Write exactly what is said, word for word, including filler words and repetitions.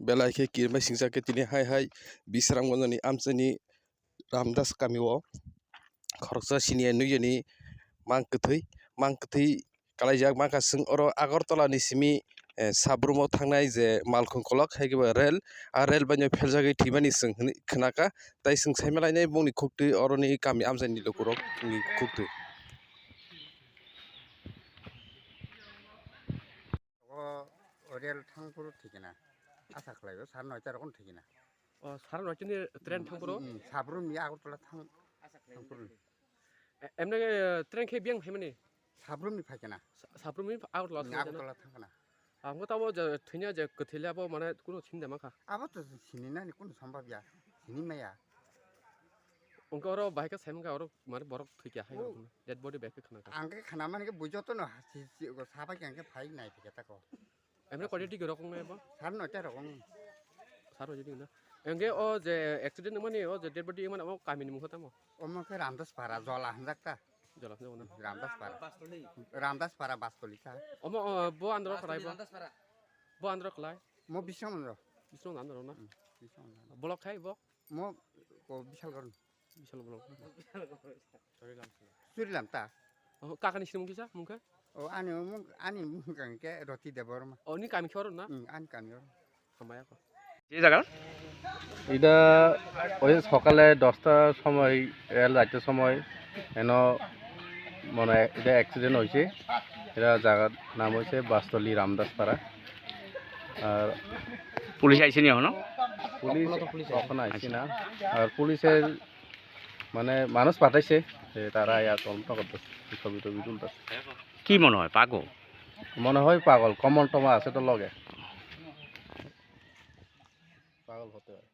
Belai khe kirmai singjak khe tini hai hai Bisramganjni amchaini Ramdas kamio khoroksa siniya nuyani mang kwthwi, mang kwthwi kalaijak mankha. Chwng oro Agartala ni simi, eh, Sabrumo thangnai je Malkhung kolok hai khe bo rel, a rel baino pheljagwi thwimani chwng hwnwi khnakha. Tai chwng saimalainai bongni khuktwi oroni kami amchaini lukurokni khuktwi. O, o rel thangphuru thikana. Asa khlaio, sar noita rokno thikana. O, sar noita ni train thangphuru? Mm, Sabrum ni Agartala thang, thangphuru. E, emne, eh, train khe biyang phaimani? Sabrum ni phaikana. Sa-, Sabrum ni Agartala thangkana? Agartala thangkana. Ang tabo je thwinya je kwthwile abo mane kunu sini da mankha. Abo to sini nani kunu sambab ya. Sini maya. Wngkha oro bahai khe sai mankha oro mane borok thwikya hai rok dead body bahai khe khna kha. Ang khe khna mani khe bui joto no si, si, go saba khe ang khe phai nai phikya tako. Emne koi dik rokong nai bo? Sar noita rokong. Sar noita dik na. Engke o je accident mani o je dead body mani o kami ni mungkha tamo? Omo khe Ramdas para jola hanjak ta. Jola hanjak na. Ramdas para. Ramdas para Bastoli ta. Omo, o, bo andro khlai bo. Bo andro khlai. Mo Bisramganj. Bisramganj andro na. Hmm, Bisramganj. Bolok khai bo. Mo ko Bishalgarh. Bishal bolok. Surilam ta. Oh, kakani sini mungkisa mungkha? Oh, ani mung, ani mung kangke Roti Debbarma. Oh, ni kami khoro na? Hmm, ani kami oro. Hamaya ko. এই জায়গা? এটা ওই সকালে দশটার সময়, রেল যাইতে সময় এন মানে এটা অ্যাক্সিডেন্ট হয়েছে। এটা জায়গার নাম হয়েছে বাস্তলি রামদাসপাড়া। আর পুলিশ আইসেনি এখনো? পুলিশ এখনো আইসে না। আর পুলিশের মানে মানুষ পাঠাইছে, যে তারা ইয়া তদন্ত করতেছে, ছবি টবি তুলতেছে। কি মনে হয়, পাগল? মনে হয় পাগল, কমল টমা আছে তো লগে। পাগল হতে পারে।